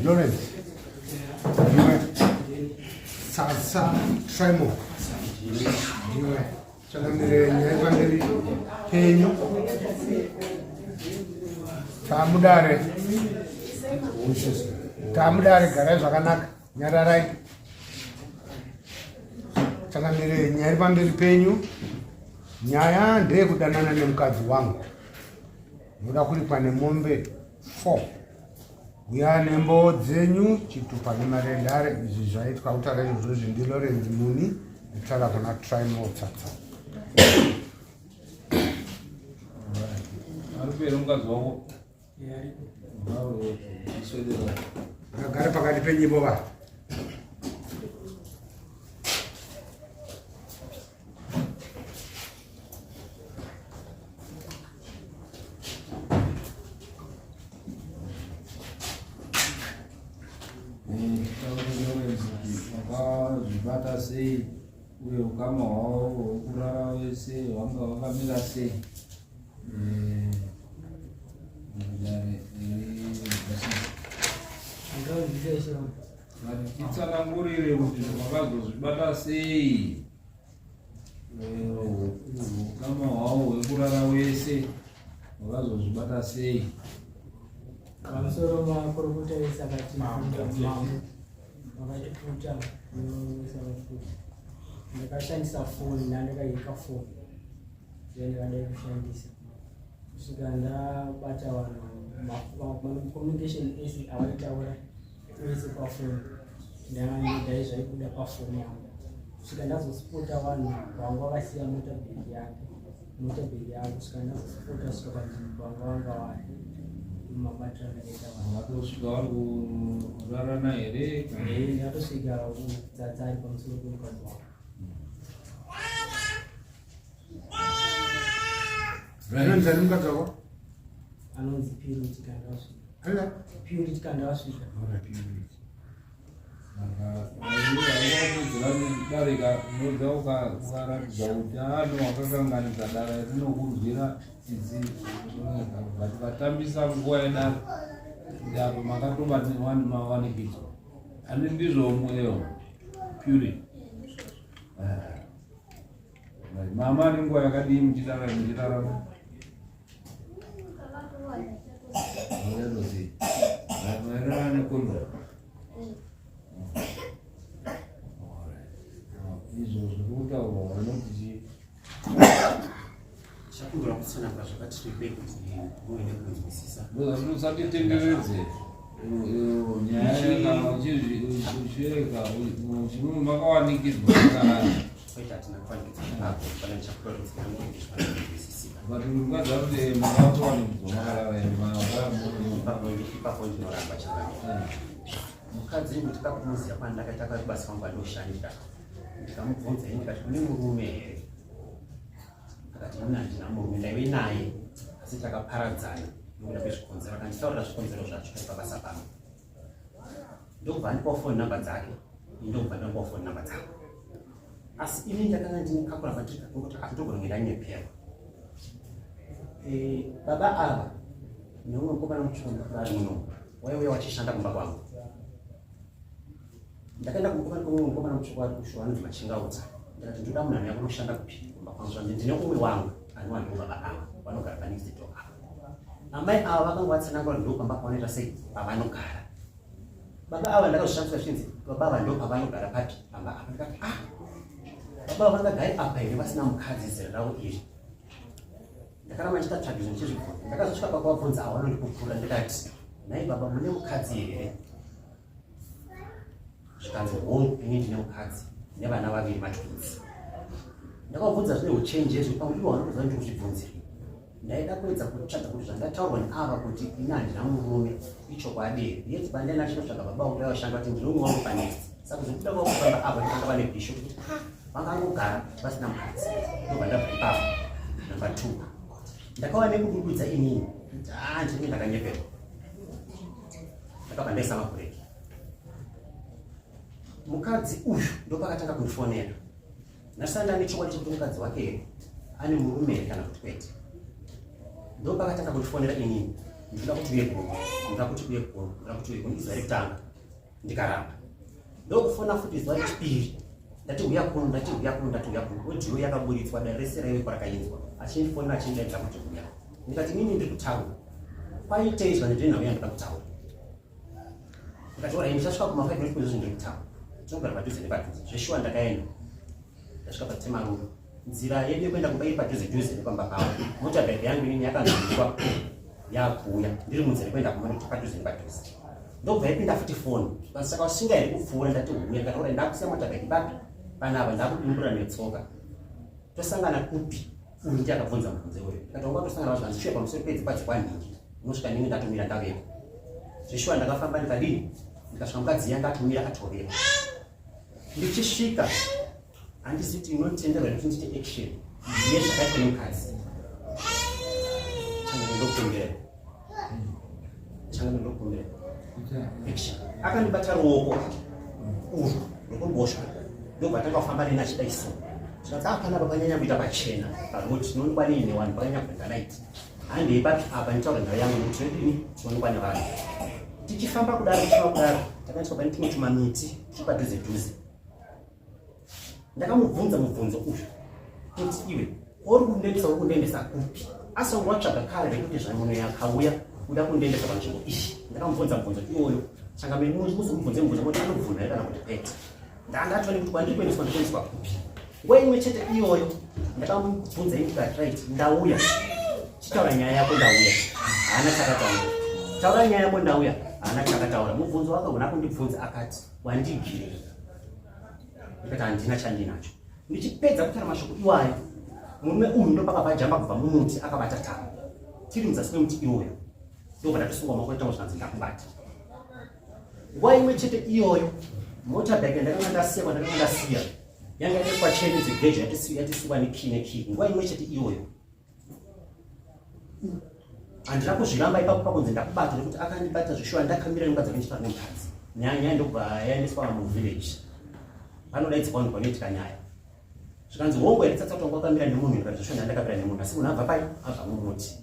Lawrence. Ndiwe. Tsatsa Tremo. Ndiwe. Changamire nyaya pamberi penyu. Tamudare. Tamudare garai zvakanaka. Nyararai. Changamire nyaya iri pamberi penyu. Nyaya ndeyekudanana nemukadzi wangu. Ndoda kuripwa nemombe 4. Uya nembowo dzenyu chitupa nemarendare izvi zvaitwa kutaura izvozvi ndiLawrence Muni nditaura kuna Trymore Tsatsa. Aripere mukadzi wako? Agare pakati penyipo va. Vakazvibata sei uye ukama hwavo hwekurara wese hwanga hwakamira sei? Titsanangurire kuti vakazozvibata sei ukama hwavo hwekurara wese wakazozvibata sei pamusoro makurukota vese akati vakatiputa ndakashandisa foni ndandakaika foni ndandakadai kushandisa kusvika ndabata vanhu communication ese avaitaura ese pafoni ndai zvaibuda pafoni yangu kusvika ndazosipota vanhu vanga vakasiya mota bheki yake mota bheki yangu kusvika ndazosipota kusvika panzvimbo vanga vanga vari mabatira ndakaita vanhu vatosvika vari kurarana here ndatosvika dzadza ari pamusoro pemukadzi wangu Anonzi ani mukadzi wako? Anonzi Purity Kandawasvika. Purity Kandawasvika. Darika unodza ukaratidza kuti ano wakakanganisa dare rinokunzwira tsitsi but vatambisa nguva yedare kuti apo makatobatmawanikidzwa ani ndizvo mweyo Purity. Mama ane nguva yakadii muchidara muchirarama? Maererano nekondo. Izvo zviri kutaurwa vanoti chii? Chakumbira kutsanangura zvakati rebei kuti muve nekunzwisisa. Usatitenderedze nyaya kana uchivereka makawanikidzwa makarara. Kwete hatina kuwanikidzwa ipapo pane chakumbira kuti kunzwisisika. But mukadzi akuti makatowanikidzwa makarara ende ipapo ipapo ndinoramba chakanaka. Mukadzi kuti kakumuziva kwandakaita kwakubasa kwangu kwandoshandira ndikamubvunza ini ndikati une murume here akati ini handina murume ndaive naye asi takaparadzana nokuda kwezvikonzero akanditaurira zvikonzero zvacho ari pabasa pangu ndokubva andipawo phone number dzake ini ndokubva ndamupawo phone number dzangu asi ini ndakanga ndine kakuramba ndiri kakungoto ndogona kunge ndanyeperwa eh, baba ava neumwe mukomana mutsvuku ari muno waiuya wachishanda kumba kwangu Ndakaenda kumukomana kumwe mukomana mutsvuku ari kushuwa anonzi Machingaudza. Ndikati ndinoda munhu anouya kunoshanda kupi kumba kwangu zvanzi ndine umwe wangu anova ndiwo baba ava vanogara panext door apa. Amai ava vakanga vatsanangura ndo pamba pavanoita sei pavanogara. Baba ava ndakazvishandisa zvichinzi baba ava ndo pavanogara papi pamba apa. Ndikati ah baba ava vangagare apa here vasina mukadzi zera ravo iri. Ndakaramba ndichita tsvagizo ndichizvibvunza. Ndakazosvika pakuvabvunza avo vanondipupura ndikati nhai baba mune mukadzi here? zvikanzi hongu ini ndine mukadzi nevana vaviri matwins ndakavabvunza zvine uchenjeri pamwe ivo vanokuziva ndiri kuzvibvunzira ndaida kuedza kutsvaga kuti zvandataurwa neava kuti ini handina murume ichokwadi here yet pandaina achinotsvaga baba vangu vaiwashanda vati ndine umwe wangu panext saka zvekuda kwavo kufamba ava ndikanga vane bhisho kuti ah, vangangogara vasina mukadzi ndobva ndabva ipapo number two ndakava nekudududza inini kuti ah ndinenge ndakanyeperwa ndakabva ndaisa mabhureki mukadzi uyu ndopakatanga kundifonera ndasati ndane chokwadi chekuti mukadzi wake here ane murume here kana kuti kwete ndopakatanga kundifonera inini Ndinoda kuti uye kuno, ndinoda kuti uye kuno, ndinoda kuti uye kuno. Izuva rekutanga ndikaramba. Ndokufona futi zuva rechipiri ndati huya kuno, ndati huya kuno, ndati huya kuno. Audio yakaburitswa dare rese raive kwarakainzwa achindifonera achindidaidza kuti huya. Ndikati inini ndiri kutaura. Kwaitei zvanzi ndine nhau yandoda kutaura. Ndikati orai ndichasvika kuma 5 minutes kwezvo ndiri kutaura. Tinogara padhuze nepadhuze. Zveshuwa ndakaenda. Ndasvika paTemaruru. Nzira yedu yekuenda kumba iri padhuze dhuze nepamba pavo. Motabike yangu inini yakanzwiswa yakuuya ndiri munzira yekuenda kumba nekuti padhuze nepadhuze. Ndobva yapinda futi foni. Saka usinga here kupfuura ndati huya ndikati orai ndakusiya motabike papi panapa ndakudimbura netsoka. Tosangana kupi? Uyu ndiye akabvunza mubvunzo iwoyo. Ndikati wanga tosangana vazvanzi shuya pamusoro pedzimba dzekwanhingi. Unosvika ndinge ndatomira ndavepo. Zveshuwa ndakafamba ndikadini? Ndikasvika mukadzi yanga atomira atovepo. Ndichisvika handisi kuti inotenderwa nekuti ndite action yezvakaitwa nemukadzi. Changa ndokumbira. Changa ndokumbira. Action. Akandibata ruoko urwu rwekuruboshwe ndobva tanga kufamba neni achida iso. Zvikanzi ah panapa panyanya kuita pachena paroad tinoonekwa nei nevanhu pakanyanya kuita light. Handei papi apa nditaura nhau yangu nekuti tinodini tinoonekwa nevanhu. Tichifamba kudaro tichifamba kudaro takaiswa pane tumwe tumamiti tiri padhuze dhuze. Ndakamubvunza mubvunzo uyu kuti iwe uri kundiendesa uri kundiendesa kupi? Asi wanga watsvaga kare rekuti zvamuno yakauya uda kundiendesa panzvimbo iyi. Ndakamubvunza mubvunzo iwoyo saka muzomubvunze mubvunzo kuti anobvunza here kana kuti kwete. Ndandatone kuti kwandiri kuendeswa ndikuendeswa kupi. Nguva imwe chete iyoyo ndakamubvunza ini ndikati right ndauya chitaura nyaya yako ndauya. Haana chakataura. Taura nyaya yako ndauya. Haana chakataura. Mubvunzo wake hauna kundibvunza akati wandigirei. Ndikati handina chandinacho. Ndichipedza kutaura mashoko iwayo murume uyu ndopakabva jamba kubva mumuti akabata tambo. Tiri muzasi memuti iwoyo. Ndobva ndatisungwa maoko nditaura zvanzi ndakubata. Nguva imwe chete iyoyo motorbike yandakanga ndasiya kwandakanga ndasiya yanga yakaiswa cheni dzegejo yatisungwa nekii nekii nguva imwe chete iyoyo handina kuzviramba ipapo pakunzi ndakubata nekuti akandibata zvishuwa ndakamira nemukadzi akandichitaura nemukadzi nyaya nyaya ndokubva yaendeswa muvillage panodaidzwa vanhu panoitika nyaya zvikanzi hongu here tsatsa kuti wanga wakamira nemunhu ndikati zvishuwa ndakamira nemunhu asi munhu abva pai abva mumuti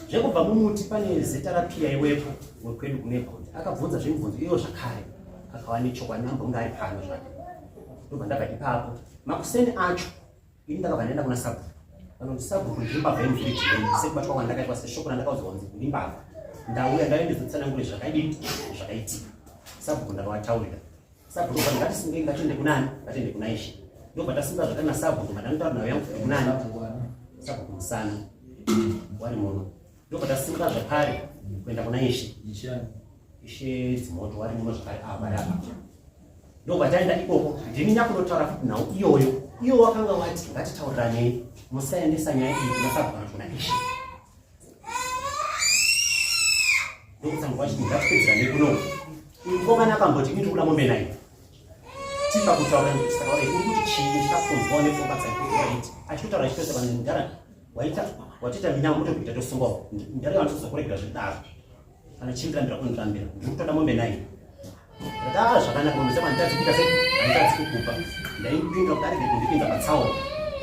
zvekubva mumuti pane zita rapiya iwepo wekwedu kunebhodi akabvunza zvemibvunzo iyo zvakare akava nechokwadi ambonge ari pano zvake ndobva ndabva ipapo makuseni acho Ini ndakabva ndaenda kuna sabhuku. Vanoti sabhuku ndiri mbavha yemuvillage menyu sekubatwa kwandakaitwa seshoko randakaudzwa kunzi uri mbavha. Ndauya ndauya ndizotsanangure zvakadini zvakaitika. Sabhuku ndakavataurira. Sabhuku ndobva ngatisungei ngatiende kunani ngatiende kuna ishe. Ndobva tasunga zvakare nasabhuku mandanotaura nhau yangu kuti kunani sabhuku musana wari muno. Ndobva tasunga zvakare kuenda kuna ishe. Ishe Dzimoto wari muno zvakare ava vari apa. Ndobva taenda ikoko ndini nyakunotaura futi nhau iyoyo iyo wakanga wati ngatitauriranei musaendesa nyaya iyi kuna sabhuku kana kuna ishe. Ndokutanga vachiti ngatipedzeranei kuno. Uyu mukomana akamboti ini ndikuda mombe nai. Tipa kutaura saka uri kuti chii ndikakunzwawo nepfungwa dzake kuti waiti achikutaura achitosa vanhu mudhara waita watiita minyama motokuita tosungwawo mudhara vanotozokuregera zvidaro. Kana chindirambira kundirambira ndiri kutoda mombe nai ndakati ah zvakanaka mombe dzako handitadzi kuita sei handitadzi kukupa ndaipindura kuti arege kundipinza patsaona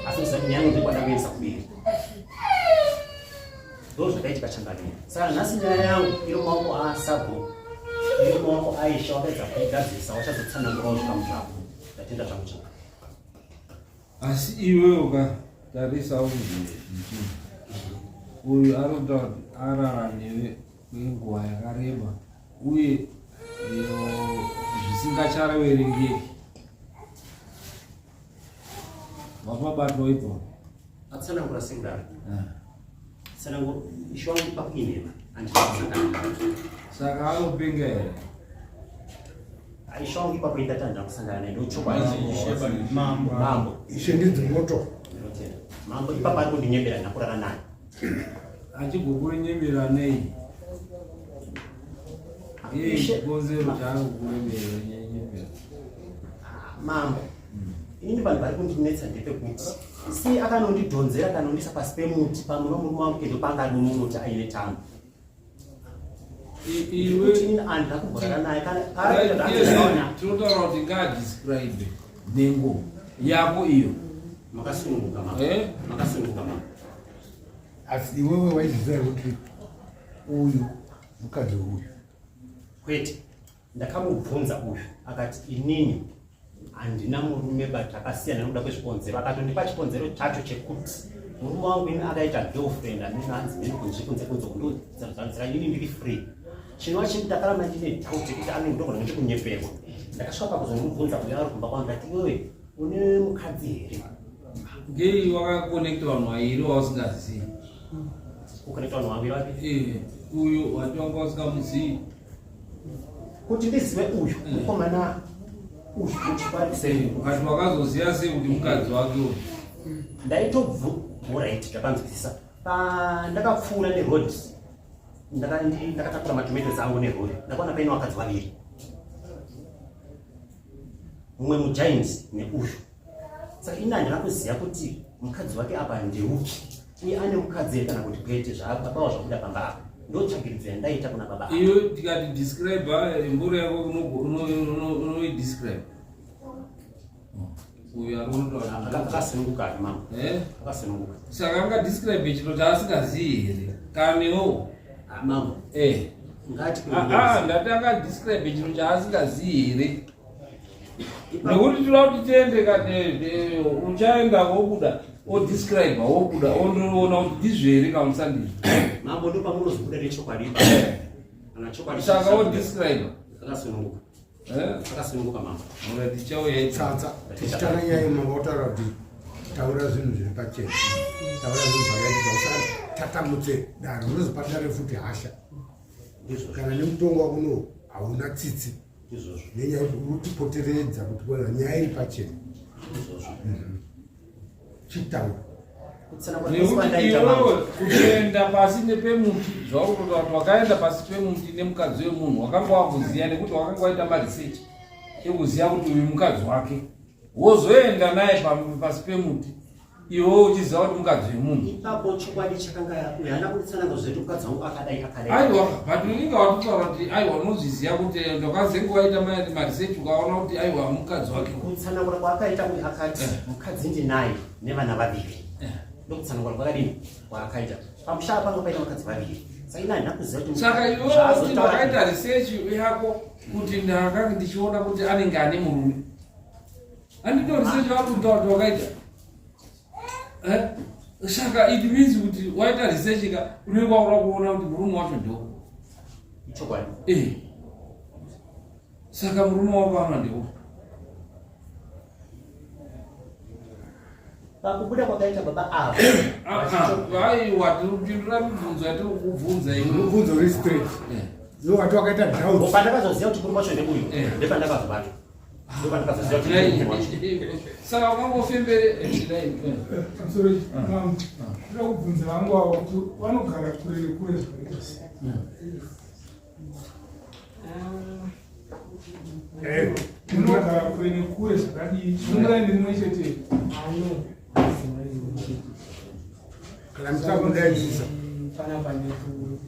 asi ndisati nyaya yangu ndiri kuendesa kubiri ndo zvakaitika changamire saka nhasi nyaya yangu iri mumaoko asabho iri mumaoko aisha wakaedza kuigadzirisa wachazotsanangurawo zvikamu zvako ndatenda zvangu changamire Asi iwe ukatarisa uzwe uyu ari kuta kuti arara newe kwenguva yakareba uye zvisingachareverengeki wapabatwa ipo atsanangura sekudaro ah. tsanangura ishe wangu ipapo inhema handina kusangana saka anopenga here Ishe wangu ipapo indati handina kusangana naye ndochokwadi. Mambo. Mambo. Ishe ndidzi moto. Mambo ipapo ari kundinyebera handina kurara naye. Achigokunyebera nei? Iye chikonzero chaari kukunyebera. Mambo. Inini vanhu vari kundinetsa ndepekuti sei akanondidhonzera akanondisa pasi pemuti pamwe nomurume wangu kendo panga ari mumuti aine tambo. Tinotaura kuti ngaadescribe nhengo yako iyo. Makasununguka mama. Eh? Makasununguka mama. Asi iwewe waizviziva kuti Uyu mukadzi uyu. Kwete, ndakamubvunza uyu akati inini handina murume but takasiyana nekuda kwezvikonzero. Akatondipa chikonzero chacho chekuti murume wangu ini akaita girlfriend amene hanzi mene kunze kunze kunze kundodzira ini ndiri free. Chinova chini ndakaramba ndine doubt yekuti anenge ndogona kuti kunyeperwa. Ndakasvika pakuzomubvunza uyo ari kumba kwangu ndati iwewe une mukadzi here? Ngei wakakonekta vanhu vairi wausingazivi? Kukonekta vanhu vaviri vapi? Eh, uyu wati wanga usingamuzivi. Kuti ndizive uyu eh. mukomana uyu sei ukati wakazoziva sei kuti mukadzi wake uyu? Ndaitobvu, alright, ndakanzwisisa. Pandakapfuura neroad ndakatakura matomatoes angu nerori ndakaona paine vakadzi vaviri mumwe mugiant neuyu saka ini handina kuziva kuti mukadzi wake apa ndeupi uye ane mukadzi here kana kuti kwete zvabawa zvabuda pamba apa ndotsvagiridzo yandaita kuna baba iyo tikati describe mboro yako unoidescribe uyu akasununguka mama eh? akasununguka saka anga describe chiro chaasingazivi here kanewo ah, mambo eh. ngati ah, ah, ndati anga describe chiro chaasingazivi here nekuti tinoda kuti tiende kane uchaenda wobuda odescribe wobuda ondoona kuti ndizvo here kana usandizvo mambo ndopamunozobuda nechokwadi kana chokwadi saka odescribe akasununguka Eh? Akasununguka mama. Tichauya tsatsa tichitanga nyaya yemama wataura kuti taura zvinhu zviri pachena taura zvinhu zvakaitika usatatamutse dare unozopa dare futi hasha kana nemutongo wako uno hauna tsitsi nenyaya yekuti uri kutipoteredza kuti kuona nyaya iri pachena Chitaura. Nekuti iwewe kuenda pasi nepemuti zvauri kutotaura kuti wakaenda pasi pemuti nemukadzi wemunhu wakanga wakuziva nekuti wakanga waita maresearch ekuziva kuti uyu mukadzi wake wozoenda naye pasi pemuti iwe uchiziva kuti mukadzi wemunhu ipapo chokwadi chakanga uyu haana kunditsanangura zvokuti mukadzi wangu akadai akadai aiwa but unenge watotaura kuti aiwa unozviziva kuti ndakazenge waita maresearch ukaona kuti aiwa mukadzi wake kutsanangura kwaakaita uyu akati eh. mukadzi ndinaye nevana vaviri eh. ndokutsanangura kwakadini kwaakaita pamusha panga paita vakadzi vaviri saka ini handina kuziva kuti saka iwe wakaita research yako kuti ndakanga ndichiona kuti anenge ane murume handito research yako kuti wakaita Eh? Saka it means kuti waita research ka unenge waura kuona kuti murume wacho ndio. Ichokwadi. Eh. Saka murume wako ano ndio. Pakubuda kwakaita baba ava. Ah, ah, aiwa tiri mibvunzo yatiri kukubvunza iwe. Mubvunzo uri straight. Eh. Iwe wati wakaita doubt. Pandakazoziva kuti murume wacho ndeuyu. Eh. Ndepandakazobatwa. Saka ungangofembere ndoda kubvunza vangu avo kuti vanogara kure nekure zvakaita sei? Munogara kure nekure zvakadii? Muraini rimwe chete? Kana musakudaisisa. Panapa neku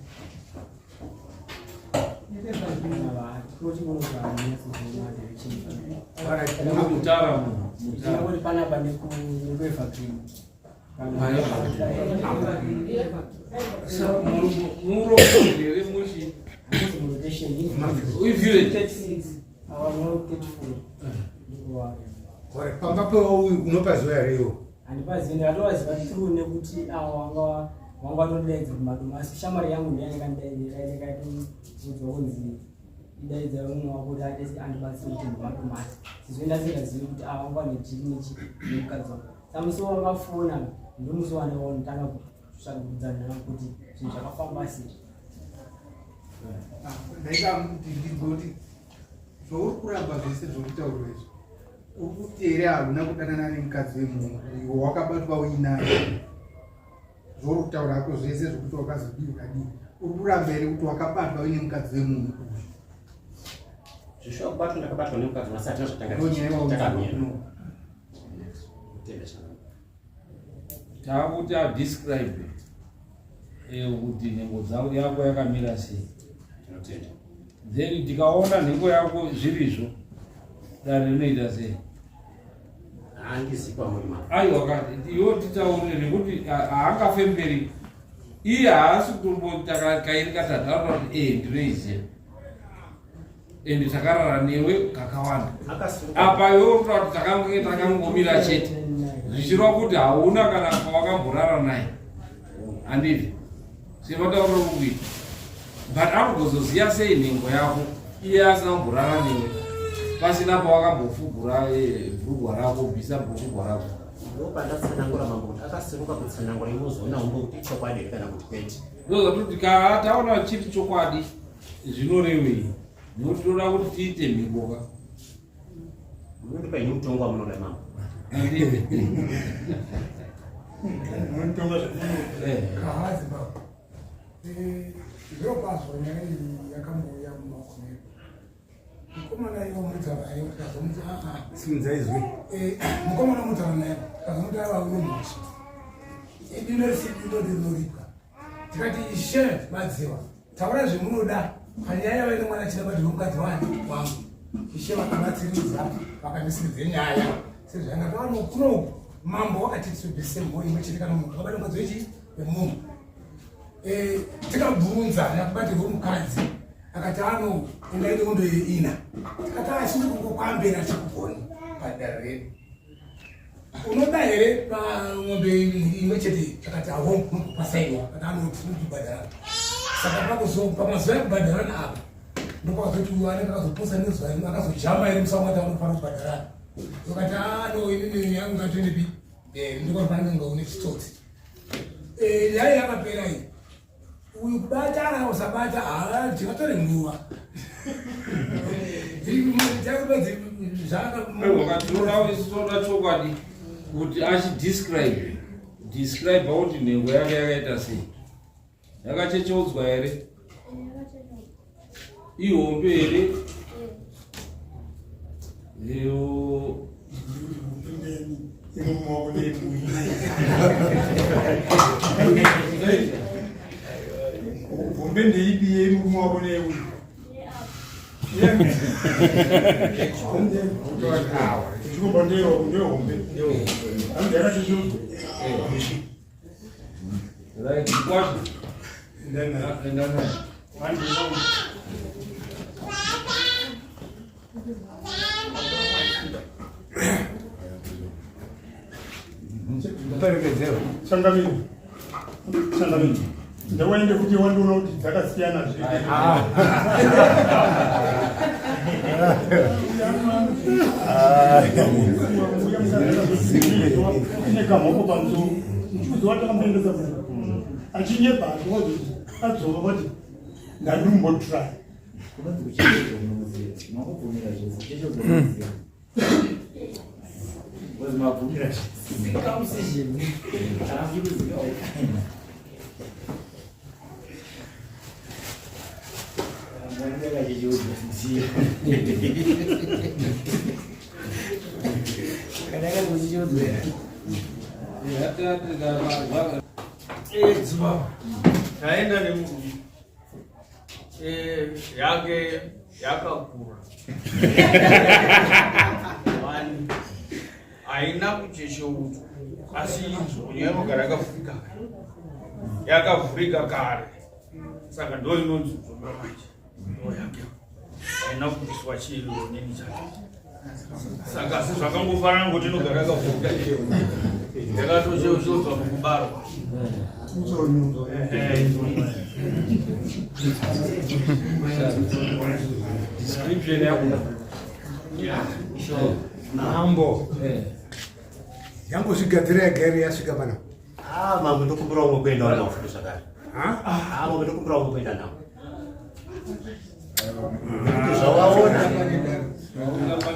Panapa nekuEvergreen. Pamba peuyu unopaziva here iwo? Handipazivi, ndakatovaziva through nekuti awo wanga wanga watodaidza kumadomasi. Shamwari yangu ndiye ndakatoudzwa kunzi idaidza umwe wako kuti aite andibatsire kuti madomasi. Sezvo ndasingazivi kuti awa wanga wane dhiri nechi nemukadzi wangu. Saka musi wavafona ndomusi wandakatanga kutsvagudzana navo kuti zvinhu zvakafamba sei. Ndaida kuti ndinzwe kuti zvauri kuramba zvese zvauri kutaurwa izvi uri kuti here hauna kudanana nemukadzi wemunhu iwe wakabatwa uinaye zvauri kutaura hako zvese zvekuti wakazodii ukadii uri kuramba here kuti wakabatwa uine mukadzi wemunhu uyu Zveshuwa kubatwa ndakabatwa nemukadzi wasati ndonyaya zvatanga takamira. yauri Kutenda shamwari. Taakuti adescribe eh, kuti nhengo dzako yako yakamira sei. Tinotenda. Then tikaona nhengo yako zvirizvo dare rinoita sei? Handizivi kwamuri mama. Aiwa ka iwe titaure nekuti haangafemberi. Iye haasi kutomboita kairi katatu, anotaura kuti ee ndinoiziva ende takarara newe kakawanda. Apa iwe unotaura kuti takange takangomira chete, zvichireva kuti hauna kana pawakamborara naye, handiti? Sematauriro ukuita, but anogozoziva sei nhengo yako iye asina kumborara newe, pasina pawakambofugura bhurugwa rako, bvisa bhurugwa rako? Ndopandatsanangura mambo kuti akasimuka kutsanangura, imozoona umbo kuti ichokwadi here kana kuti kwete. Ndozvatoti kana taona chiri chokwadi zvinorevei, nekuti toda kuti tiite mhiko ka. Munondipa ini mutongo wamunoda mambo. Munotonga zvamunoda. Kahazi baba. Zvirokwazvo nyaya iyi yakambouya mumaoko medu. Mukomana iwo mutaura naye tikazomuti aa. Simudza izwi. Mukomana mutaura naye tikazomuti aiwa une mhosva. Idino risiri dino rinoripwa. Tikati ishe madziwa taura zvemunoda panyaya yava ine mwana china badhiro mukadzi wani wangu. Ishe vakabatsiridza vakandisiridze nyaya sezvanga taona kunoku mambo wakati tibvise mhuri imwe chete kana munhu akabata mukadzi wechi wemunhu. Tikabvunza nyakubatirwa mukadzi akati ano endai nehondo yeina. Tikati asinde kungokwambera chikugoni padare redu. Unoda here pamombe imwe chete? Akati aho pasainwa. Akati anoti kubhadharana. Saka pamazuva ekubhadharana apa ndopakazoti uyo anenge akazoposa nezuva rimwe akazojamba iri musango ati anofanira kubhadharana. Ukati ano inini yangu ngatoendepi ndikofanira kunge une chitsotsi. Nyaya yakapera iyi. Uyu kubata kana usabata haa tingatore nguva. Tinoda chokwadi kuti achidescribe describe kuti nhengo yake yakaita sei, yakachecheudzwa here, ihombe here, iyo Hombe ndeipi yemurume wako neuyu? Chikomba ndehombe. Hanzi yakachecheudzwa. Right, kwazvo. Enda naye. Muperekedzero. Changamire. Changamire. Ndawaende kuti wandiona kuti dzakasiyana zve. Ine kamhoko pamusoro. Muchiuzi watakamboendesa kuno. Achinyepa adzoka vati ndandimbotrya. Taenda nemurume yake yakakura One, haina kuchecheudzwa asi inzvonya inogara yakavhurika yakavhurika kare, saka ndo inonzi nzvonyo manje ndo yake haina kubviswa chinini chake, saka asi zvakangofanana ngokuti inogara yakavhurika yakatocheudzwa mukubarwa. Description yako. Mambo. Yambozvigadzira yega here yasvika pana? Ah, mambo ndokumbira umwe kuenda nawo futi zvakare. Ah, mambo ndokumbira umwe kuenda nawo. Zvawaona.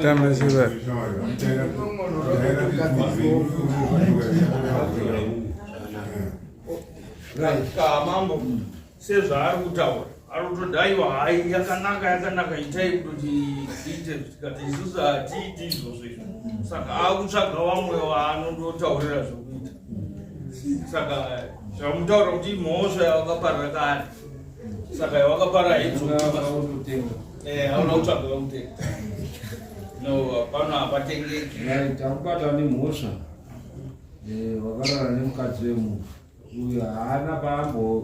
Tamaziva. Right. Ka mambo sezvaari kutaura ari kutodaiwa hai yakanaka yakanaka itai kutoti iite tikati isusu hatiiti izvozvo izvo, saka akutsvaga vamwe vaanondotaurira zvekuita, saka zvamutaura kuti imhosva yawakaparira kare, saka yawakapara haidzoka, hauna kutsvaga vakutenga, no hapana hapatengeki. Right, takubata nemhosva. Wakarara nemukadzi wemunhu. Uyo haana paambo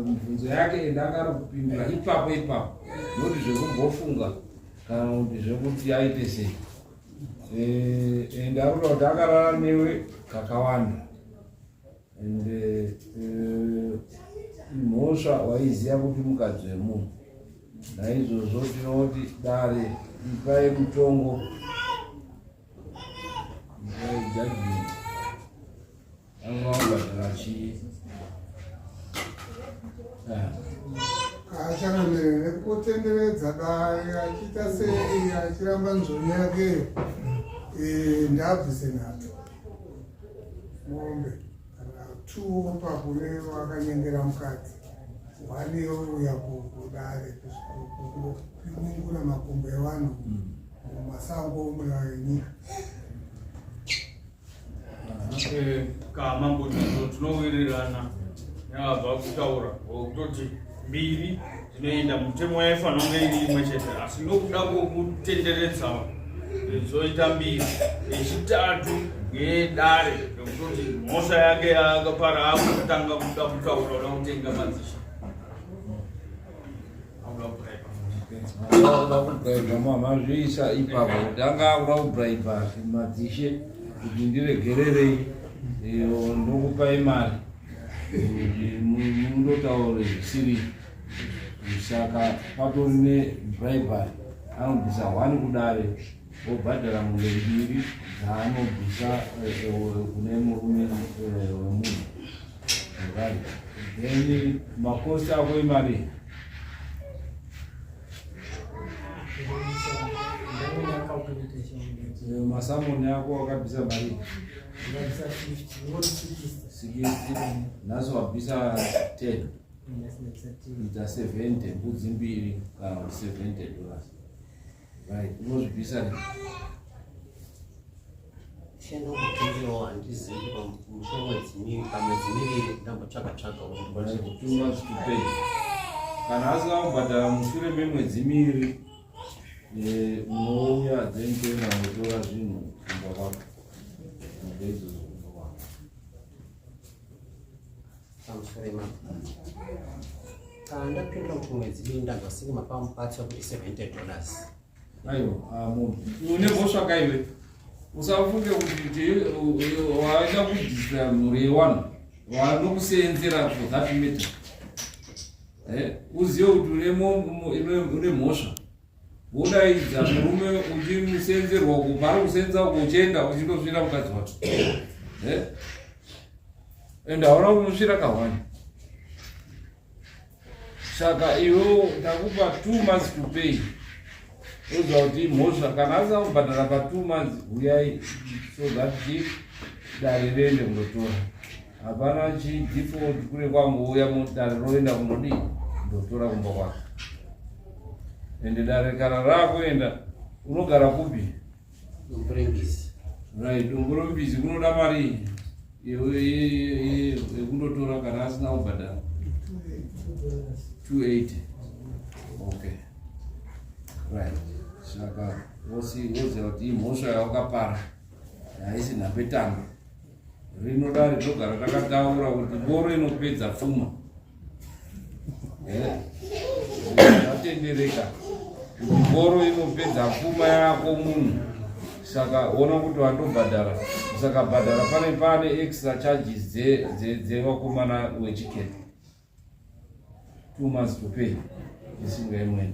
mibvunzo yake ende anga ari kupindura ipapo ipapo noti zvekumbofunga kana kuti zvekuti aite sei. Ende ari kuda kuti akarara newe kakawanda ende imhosva waiziva kuti mukadzi wemunhu. Naizvozvo tinoti dare ipai mutongo. Judgment. Angabhadhara chii? Achakamere nekutenderedza dare achiita sei achiramba nzvonyo yake eh, ndaabvise nhatu mombe kana two opa kune wakanyengera mukadzi one youya kudare kungopiningura makumbo evanhu mumasango enyika. Eh, Kama ndizvo tinowirirana nevabva kutaura kutoti mbiri dzinoenda mutemo yaifanira kunge iri imwe chete asi nokuda kwokutenderedza dzoita mbiri yechitatu ngeyedare nekutoti mhosva yake yaakapara akutanga kuda kutaura kuda kutenga madzishe. Akuda kubraiba mazviisa ipapo kuti anga akuda kubraiba madzishe kuti ndiregererei ndokupai mari kuti mundotaure zvisiri saka patori nebribery anobvisa one kudare wobhadhara mombe mbiri dzaanobvisa kune murume wemunhu. Right. Then makosi ako imari. Masamoni ako wakabvisa mari. 60 nhasi wabvisa 10 ita 70 mbudzi mbiri kana 70 dollars. Right, unozvibvisa ne Shendo kutengewo handizivi pamwedzi pamwedzi miviri ndambotsvaga tsvaga Too much to pay. Kana asina kubhadhara mushure memwedzi miviri eh, unouya then toenda kunotora zvinhu kumba kwako. Mombe idzodzo kumba kwako. Pamusoro imambo. Kana ndapindura kuti mwedzi miviri ndanzwa senge mapa mubatsi wekuti 70 dollars. Aiwa, ah, munhu une mhosva ka iwe. Usafunge kuti waida kudisira mhuri yewanhu vanokuseenzera for that matter. Eh, uzive kuti une mhosva. Wodaidza murume uchimuseenzerwa uko paari kuseenza uko uchienda uchindosvira mukadzi wake. Eh? And hauna kumusvira kahwani. Saka iwe ndakupa 2 months to pay. Uziva kuti imhosva kana asina kubhadhara pa 2 months huyai so that chi dare riende kundotora. Hapana chi default kune kwangouya mudare roenda kundodii kundotora kumba kwake. Ende dare kana rakuenda unogara kupi? Dombo rembizi. Right, dombo rembizi kunoda mari yekundotora kana asina kubhadhara 280. Okay. Right. Saka woziva kuti imhosva yawakapara haisi nhapetano. Rino dare togara takataura kuti mboro inopedza pfuma. Zvatendereka kuti mboro inopedza pfuma yako munhu saka ona kuti wandobhadhara saka bhadhara pane pane extra charges dzevakomana wechiketi 2 months to pay isinga imweni.